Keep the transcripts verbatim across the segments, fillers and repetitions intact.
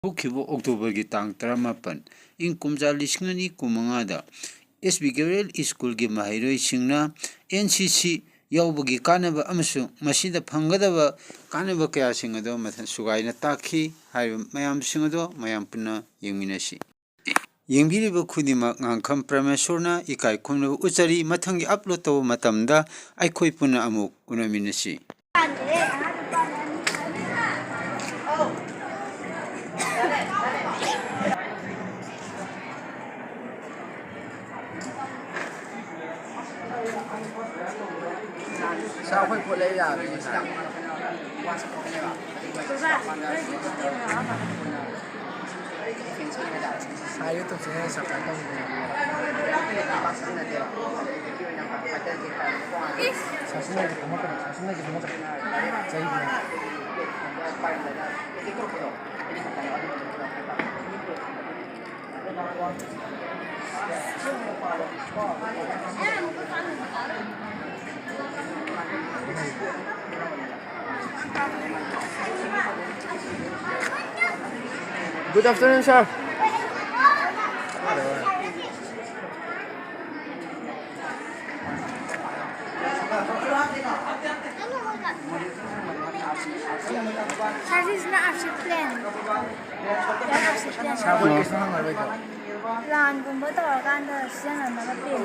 ꯍꯧꯈꯤꯕ ꯑꯣꯛꯇꯣꯕꯔꯒꯤ ꯇꯥꯡ ꯇꯔꯥꯃꯥꯄꯟ, ꯏꯪ ꯀꯨꯝꯖꯥ ꯂꯤꯁꯤꯡ ꯑꯅꯤ ꯀꯨꯟꯃꯉꯥꯗ ꯑꯦꯁ ꯕꯤ ꯒꯔꯜ ꯁ꯭ꯀꯨꯜꯒꯤ ꯃꯍꯩꯔꯣꯏꯁꯤꯡꯅ ꯑꯦꯟ ꯁꯤ ꯁꯤ ꯌꯥꯎꯕꯒꯤ ꯀꯥꯟꯅꯕ ꯑꯃꯁꯨꯡ ꯃꯁꯤꯗ ꯐꯪꯒꯗꯕ ꯀꯥꯟꯅꯕ ꯀꯌꯥꯁꯤꯡ ꯑꯗꯨ ꯃꯊꯪ ꯁꯨꯒꯥꯏꯅ ꯇꯥꯛꯈꯤ꯫ ꯍꯥꯏꯔꯤꯕ ꯃꯌꯥꯝꯁꯤꯡ ꯑꯗꯨ ꯃꯌꯥꯝ ꯄꯨꯟꯅ ꯌꯦꯡꯃꯤꯟꯅꯁꯤ꯫ ꯌꯦꯡꯕꯤꯔꯤꯕ ꯈꯨꯗꯤꯡꯃꯛ ꯉꯥꯡꯈꯝ ꯄ꯭ꯔꯃꯦꯁꯣꯔꯅ ꯏꯀꯥꯏ ꯈꯨꯝꯅꯕ ꯎꯠꯆꯔꯤ꯫ ꯃꯊꯪꯒꯤ ꯑꯞꯂꯣꯗ ꯇꯧꯕ ꯃꯇꯝꯗ ꯑꯩꯈꯣꯏ ꯄꯨꯟꯅ ꯑꯃꯨꯛ ꯎꯅꯃꯤꯟꯅꯁꯤ꯫ ꯁꯥꯔ, ꯑꯩꯈꯣꯏ ꯄꯣꯠ ꯂꯩ ꯌꯥꯔꯦ꯫ ꯁꯥꯔ, YouTube channel subscribe ꯇꯧꯕꯤꯌꯨ꯫ ꯁꯥꯔ, ꯁꯤ ꯂꯩꯔꯗꯤ ꯐꯝꯃꯛꯀꯅꯨ, ꯁꯥꯔ, ꯁꯤ ꯂꯩꯔꯗꯤ ꯐꯝꯃꯛꯀꯅꯨ꯫ ꯆꯩ꯫ Good afternoon, sir. Sir, this is not our shift plan. Sir, ꯑꯩꯈꯣꯏ ꯀꯩꯁꯨ ꯍꯪꯉꯔꯣꯏꯗ꯭ꯔꯣ? ꯂꯥꯟꯒꯨꯝꯕ ꯇꯧꯔꯀꯥꯟꯗ ꯁꯤꯖꯤꯟꯅꯅꯕ plan꯫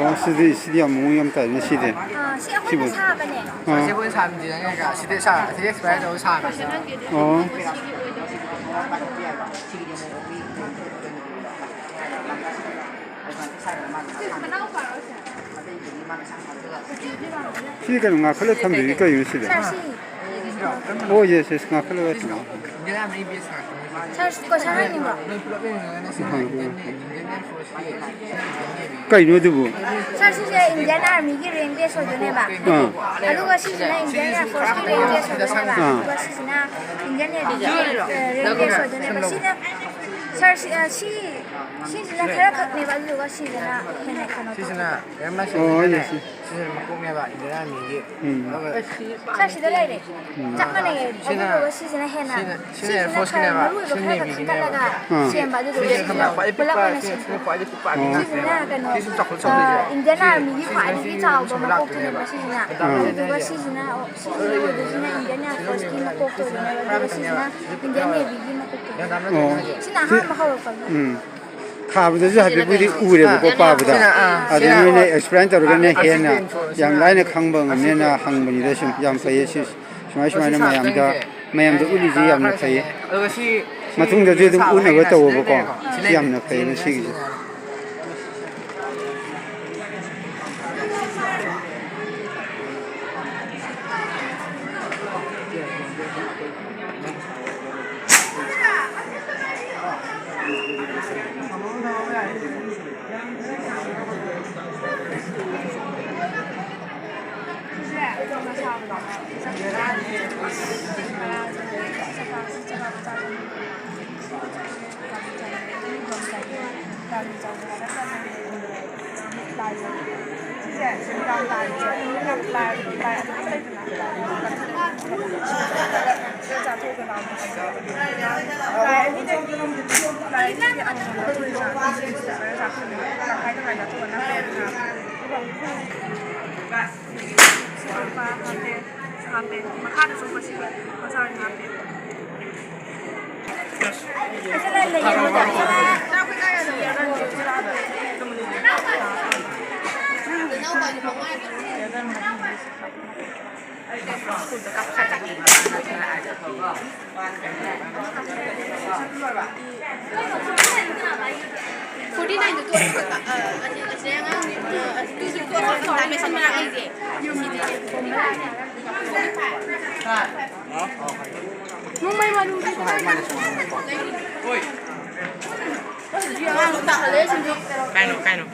ꯑꯣ, ꯁꯤꯗꯤ, ꯁꯤꯗꯤ ꯌꯥꯝ ꯃꯑꯣꯡ ꯌꯥꯝ ꯇꯥꯏꯅꯦ ꯁꯤꯗꯤ꯫ ꯑꯥ, ꯁꯤ ꯑꯩꯈꯣꯏꯅ ꯁꯤꯕꯨ꯫ ꯁꯥꯕꯅꯦ꯫ ꯑꯥ꯫ ꯁꯤ ꯑꯩꯈꯣꯏꯅ ꯁꯥꯕꯅꯦ, ꯁꯤꯗ ꯁꯥ-, ꯁꯤꯗ expire ꯇꯧꯔ ꯁꯥꯕꯅꯦ꯫ ꯑꯣ꯫ ꯁꯤ ꯀꯩꯅꯣ ꯉꯥꯈꯠꯂ ꯊꯝꯗꯣꯏꯁꯤ ꯀꯩꯅꯣ ꯁꯤꯗ? ꯁꯥꯔ, ꯁꯤ꯫ ꯑꯣ, ꯌꯦꯁ, ꯌꯦꯁ, ꯉꯥꯈꯠꯂꯒ ꯊꯝꯃꯣ꯫ ꯁꯥꯔ, question ꯍꯪꯅꯤꯡꯕ꯭ꯔꯣ? ꯍꯪꯉꯣ, ꯍꯪꯉꯣ꯫ ꯀꯩꯅꯣ ꯑꯗꯨꯕꯨ? ꯁꯥꯔ, ꯁꯤꯁꯦ Indian Army ꯒꯤ rank base ꯑꯣꯏꯗꯣꯏꯅꯦꯕ꯫ ꯑꯥ꯫ ꯑꯗꯨꯒ ꯁꯤꯁꯤꯅ Indian Air Force ꯀꯤ rank base ꯑꯣꯏꯗꯣꯏꯅꯦꯕ꯫ ꯑꯥ꯫ ꯑꯗꯨꯒ ꯁꯤꯁꯤꯅ Indian Navy ꯒꯤ, ꯑ, rank base ꯑꯣꯏꯗꯣꯏꯅꯦꯕ꯫ ꯁꯤꯅ ꯁꯥꯔ, ꯁꯤ, ꯑ, ꯁꯤ, ꯁꯤꯁꯤꯅ ꯈꯔ ꯈꯛꯅꯦꯕ, ꯑꯗꯨꯗꯨꯒ ꯁꯤꯁꯤꯅ ꯍꯦꯟꯅ ꯀꯩꯅꯣ ꯇꯧ-, ꯁꯤꯁꯤꯅ ꯑꯦꯝ ꯑꯥꯏ ꯑꯣ, ꯁꯤꯅꯅꯦ꯫ ꯌꯦꯁ꯫ ꯁꯤꯁꯤꯅ ꯃꯀꯣꯛꯅꯦꯕ, ꯏꯟꯗꯤꯌꯥꯟ ꯑꯥꯔꯃꯤꯒꯤ꯫ ꯎꯝ꯫ ꯑꯗꯨꯒ ꯁꯥꯔ, ꯁꯤꯗ ꯂꯩꯔꯦ꯫ ꯎꯝ꯫ ꯆꯞ ꯃꯥꯟꯅꯩꯌꯦ꯫ ꯁꯤꯅ, ꯑꯗꯨꯗꯨꯒ ꯁꯤꯁꯤꯅ ꯍꯦꯟꯅ, ꯁꯤꯅ, ꯁꯤꯅ ꯁꯤꯁꯤꯅ ꯑꯦꯌꯔ ꯈꯔ ꯐꯣꯔꯁꯀꯤꯅꯦꯕ, ꯃꯔꯨ ꯑꯣꯏꯕ ꯁꯤꯅ ꯈꯔ ꯈꯛ ꯅꯦꯚꯤꯒꯤꯅꯦꯕ꯫ ꯈꯟꯒꯠꯂꯒ ꯑꯥ꯫ ꯁꯦꯝꯕ, ꯑꯗꯨꯗꯨꯒ ꯁꯤꯁꯤꯅ ꯁꯤꯁꯤꯅ ꯈ꯭ꯋꯥꯏꯗꯒꯤ ꯄꯨꯂꯞ ꯄꯤꯛꯄ, ꯑꯣꯏꯅ ꯁꯤꯅ ꯁꯦꯝꯕ꯫ ꯈ꯭ꯋꯥꯏꯗꯒꯤ ꯄꯤꯛꯄ ꯑꯣ꯫ ꯑꯥꯔꯃꯤꯅꯦꯕ꯫ ꯁꯤꯁꯤꯅ ꯆꯥꯎꯈꯠ ꯑ, ꯆꯥꯎꯈꯠꯂꯤꯁꯦ꯫ ꯏꯟꯗꯤꯌꯥꯟ ꯑꯥꯔꯃꯤꯒꯤ ꯈ꯭ꯋꯥꯏꯗꯒꯤ ꯆꯥꯎꯕ ꯃꯀꯣꯛꯇꯨꯅꯦꯕ ꯁꯤꯁꯤꯅ꯫ ꯑꯥ꯫ ꯑꯗꯨꯗꯨꯒ ꯁꯤꯁꯤꯅ, ꯁꯤꯁꯤꯅ ꯑꯣꯏꯗꯣꯏꯁꯤꯅ ꯏꯟꯗꯤꯌꯟ ꯑꯦꯌꯔ ꯐꯣꯔꯁꯀꯤ ꯃꯀꯣꯛꯇꯣ ꯑꯣꯏꯗꯣꯏꯅꯦꯕ, ꯑꯗꯨꯒ ꯁꯤꯁꯤꯅ ꯏꯟꯗꯤꯌꯟ ꯅꯦꯚꯤꯒꯤ ꯃꯀꯣꯛꯇꯣ꯫ ꯑꯣ꯫ ꯁꯤꯅ ꯑꯍꯥꯟꯕ ꯍꯧꯔꯛꯄꯒꯤ꯫ ꯎꯝ꯫ ꯊꯥꯕꯗꯁꯨ ꯍꯥꯏꯐꯦꯠꯄꯨꯗꯤ ꯎꯔꯦꯕꯀꯣ, ꯄꯥꯕꯗ꯫ ꯁꯤꯅ, ꯑꯥ, ꯑꯗ ꯁꯤꯅ, ꯅꯣꯏꯅ ꯑꯥ, ꯑꯦꯛꯁꯄ꯭ꯂꯦꯟ ꯇꯧꯔꯒꯅ ꯑꯥ, ꯍꯦꯟꯅ ꯑꯁꯤꯁꯦ ꯌꯥꯝ ꯂꯥꯏꯅ ꯈꯪꯕ ꯉꯝꯅꯦꯅ ꯍꯪꯕꯅꯤꯗ꯫ ꯁꯨꯝ ꯌꯥꯝ ꯐꯩꯌꯦ ꯁꯤ, ꯁꯨꯃꯥꯏ ꯁꯨꯃꯥꯏꯅ ꯃꯁꯤ ꯃꯌꯥꯝꯗ, ꯁꯥꯕꯗ ꯃꯌꯥꯝꯗ ꯎꯠꯂꯤꯁꯦ ꯌꯥꯝꯅ ꯐꯩꯌꯦ꯫ ꯑꯗꯨꯒ ꯁꯤ, ꯃꯇꯨꯡꯗꯁꯨ ꯁꯤ ꯑꯗꯨꯝ ꯁꯥꯕ ꯎꯠꯅꯕ ꯍꯥꯏꯔꯒꯅ ꯇꯧꯋꯣꯕꯀꯣ꯫ ꯁꯤꯗꯅꯦꯕꯀꯣ꯫ ꯁꯤ ꯌꯥꯝꯅ ꯐꯩꯌꯦ ꯁꯤꯅ ꯉꯁꯤꯒꯤꯁꯦ꯫ ꯀꯥꯏꯅꯣ, ꯀꯥꯏꯅꯣ꯫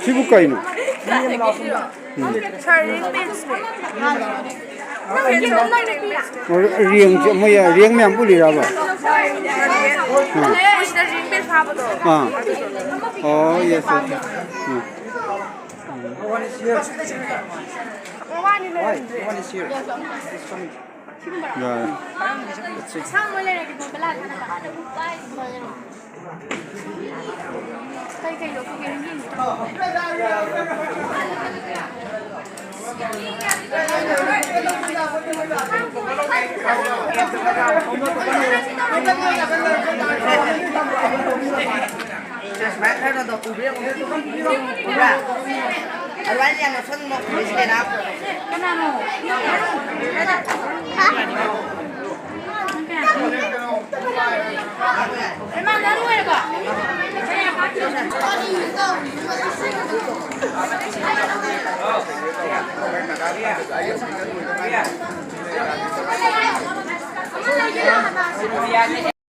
ꯁꯤꯕꯨ ꯀꯩꯅꯣ? ꯎꯝ꯫ ꯔꯦꯡꯁꯦ ꯃꯣꯏ ꯔꯦꯡ ꯃꯌꯥꯝ ꯄꯨꯜꯂꯤꯔꯕ? ꯑꯥ꯫ ꯑꯥ꯫ ꯑꯣ, ꯌꯦꯁ, ꯌꯦꯁ꯫ ꯎꯝ꯫ ꯌꯥꯔꯦ꯫ ꯁꯨꯃꯥꯏꯅ ꯈꯔ ꯈꯔ ꯇꯧꯕꯤꯔꯣ꯫ ꯎꯕ꯭ꯔꯥ? ꯑꯗꯨꯃꯥꯏꯅ ꯌꯥꯝ ꯅꯛꯁꯟꯕ ꯎꯔꯤꯁꯤ ꯀꯩꯅꯣ? ꯀꯅꯥꯅꯣ? ꯏꯃꯥꯟꯅꯕ ꯂꯣꯏꯔꯕꯣ?